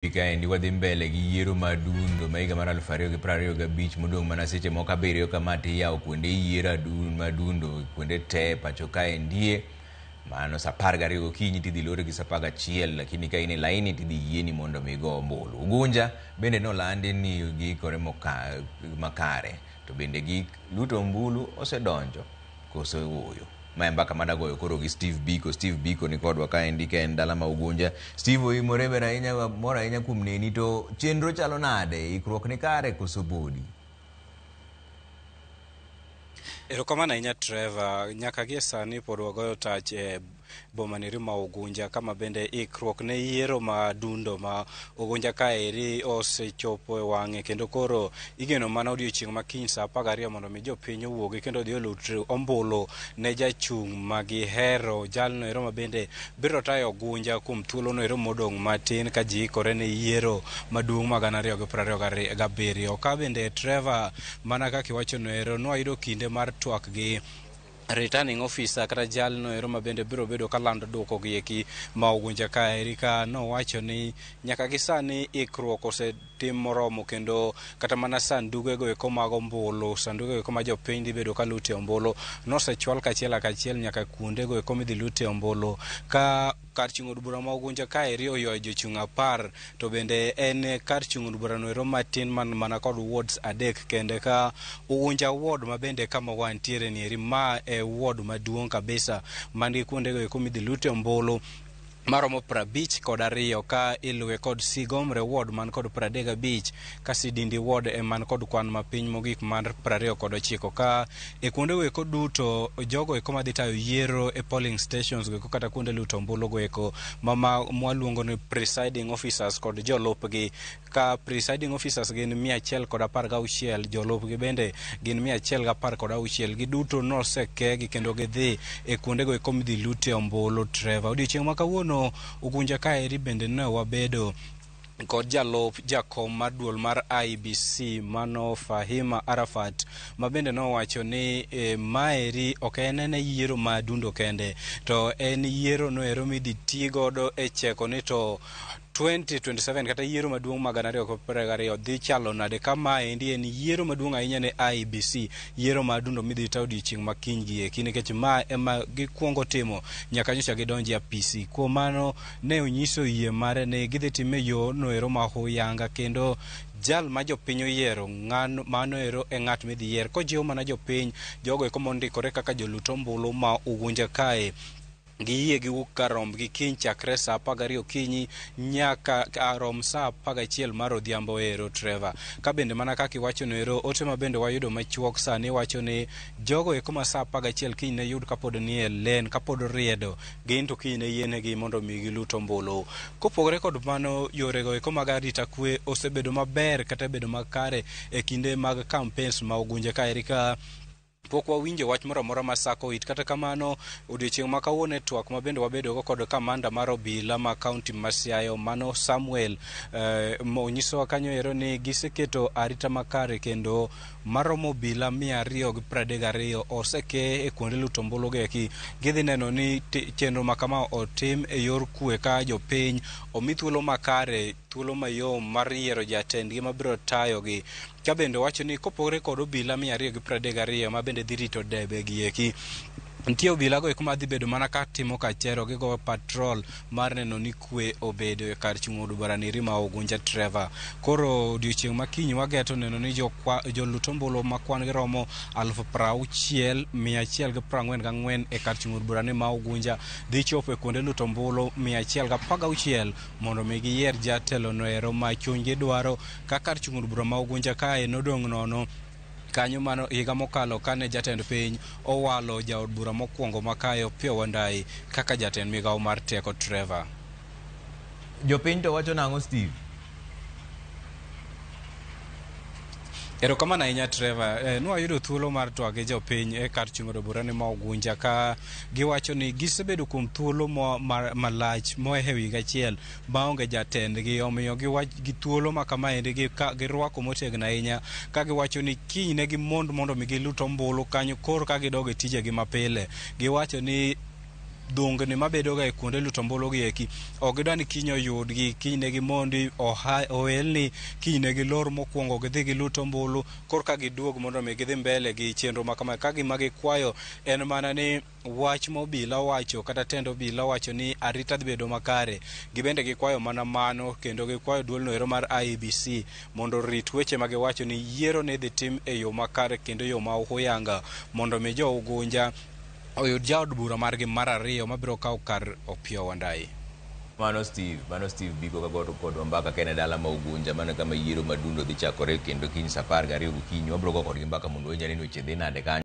Kaendi wadhi mbele gi yiero mar dundo ma higa mar 2025 modong' mana seche moko abiriyo kama tiyawo kuonde yiero madundo kuonde te pacho kaendie mano saa 12 gokinyi tidhi lore gi saa 11 lakini ka in e laini tidhi yieni mondo mi igo ombulu. Ugunja bende nolandi ni giikore makare to bende gik luto ombulu osedonjo koso ooyo. Ma e mbaka madagoyo koro gi Steve Biko. Steve Biko ni kodwa kaendi ka en dala ma Ugunja. Steve oimore ber ahinya, mor ahinya kuom neni to chenro chalo nade? Ikruok ni kare koso podi? Erokamano ahinya Trevor. Nyaka gie sani pod wagoyo tach e boma neri ma Ugunja kama bende ikruok ne yiero ma dundo ma Ugunja kaeri osechopo e wang'e kendo koro igeno mana odiochieng' ma kiny saa 12 mondo mi jopiny owuogi kendo odhi olut ombulu ne jachung' ma gihero jalno ero ma bende biro tayo Ugunja kuom thuolono ero modong' matin ka ji ikore ne yiero maduong' ma 2027. Ka bende Trevor mana kaka iwachono ero nwayudo kinde mar twak gi returning officer kata jalno ero ma bende biro bedo kalando duoko gi eki ma Ugunja kaeri ka nowacho ni nyaka gi sani ikruok osetim moromo kendo kata mana sanduge go eko mag ombulu, sanduge go eko ma jopiny dhi bedo ka lute ombulu nosechwal kachiel kachiel nyaka kuonde go eko midhi lute ombulu ka kar chung' od bura ma Ugunja kaeri oywayo jochung' 10 to bende en kar chung' od bura no ero matin man mana kod wards 3 kende ka Ugunja ward ma bende kama wantiere ni eri ma e ward maduong' kabisa man gi kuonde go eko midhi lute ombulu maromo 52 ka iluwe kod Sigomre ward man kod 35 ka Sidindi ward e man kod kwan mapiny mogik mar 29 ka e kuonde go eko duto jogo eko madhi tayo yiero e polling stations go eko kata kuonde luto ombulu go eko ma mwaluongo ni presiding officers kod jolupgi ka presiding officers gin 116, jolupgi bende gin 116, giduto nosekegi kendo gidhi e kuondego eko midhi lute ombulu. Trevor, odiochieng' ma kawuono Ugunja kaeri bende ne wabedo kod jalup jakom mar duol mar IEBC mano Fahima Arafat ma bende nowacho ni maeri ok en ene yiero ma dundo kende to en yiero noero midhi ti godo e cheko ni to 2027 kata yiero maduong' mag 2022 dhi chalo nade ka maendi en yiero maduong' ahinya ne IEBC, yiero mar dundo midhi ta odiochieng' ma kiny gi eki nikech ma ema gikuongo timo nyaka nyocha gidonji e apisi. Kuom mano ne onyiso yie mare ni gidhi time e yo noero ma huyanga kendo jal ma jopiny oyiero ng'ano mano ero e ng'at midhi yier kojiwo mana jopiny jogo eko mondikore kaka jolut ombulu ma Ugunja kae giyie giwuok kar rombgi kiny chakre saa 12 okinyi nyaka rom saa 11 mar odhiambo ero. Trevor, ka bende mana kaka iwachono ero ote ma bende wayudo machuok sani wacho ni jogo eko ma saa 11 kiny ne yud kapod nie len kapod riedo gin to kiny ne yienegi mondo mi gilut ombulu. Kopogore kod mano yorego eko mag arita kwe osebedo maber kata bedo makare e kinde mag campaigns ma Ugunja kaeri ka pok wawinjo wach moro amora ma sako it. Kata kamano odiochieng' ma kawuono e twak ma bende wabedogo kod kamanda mar obila ma kaunti ma Siaya mano Samuel onyisowa kanyo ero ni giseketo arita makare kendo maromo obila 232 oseke e kuonde luto ombulu gi eki. Gidhi neno ni chenro ma kama otim e yor kwe ka jopiny omi thuolo makare, thuolo mayom mar yiero jatendgi mabiro tayogi. Ka bende owacho ni kopogore kod obila 232 ma bende dhi rito debe gi eki, nitie obila go eko madhi bedo mana ka timo kachero gigo patrol mar neno ni kwe obedo e kar chung' od bura neri ma Ugunja. Trevor, koro odiochieng' ma kiny wageto neno ni jolut ombulu ma kwan gi romo 60,144 e kar chung' od bura ni ma Ugunja dhi chopo e kuonde luto ombulu 116 mondo mi giyier jatelo no ero ma chunygi dwaro. Ka kar chung' od bura ma Ugunja kae nodong' nono kanyo mano higa mokalo kane jatend piny owalo jaod bura mokwongo makayo Opiyo Wandayi kaka jatend migawo mar teko. Trevor, jopiny to wacho nang'o Steve? Erokamano ahinya Trevor. Nwayudo thuolo mar twak gi jopiny e kar chung' od bura ni ma Ugunja ka giwacho ni gisebedo kuom thuolo malach mohewo higa achiel maonge jatendgi, omiyo gi thuolo ma kamaendi girwako motegno ahinya ka giwacho ni kiny ne gimond mondo mi gilut ombulu kanyo koro ka gidog e tijegi mapile. Giwacho ni Dhungni mabedoga e kuonde luto ombulu gi eki ok gidwa ni kiny oyudgi, kiny ne gimondi oelni, kiny ne gilor mokwongo gidhi gilut ombulu korka giduog mondo mi gidhi mbele gi chenro ma kama. Ka gima gikwayo en mana ni wach ma obila owacho kata tend obila owacho ni arita dhi bedo makare, gibende gikwayo mana mano, kendo gikwayo duolno ero mar IEBC mondo orit weche ma giwacho ni yiero ne dhi tim e yo makare kendo yo ma huyanga mondo mi jo Ugunja oyud jaod bura margi mar ariyo mabiro kawo kar Opiyo Wandayi. Mano Steve Biko ka kodwa mbaka ka en e dala ma Ugunja, mano kama yiero madundo dhi chakore kendo kiny saa 12 gokinyi. Wabiro go kodgi mbaka mondo wawinj ane ni weche dhi nade kanyo.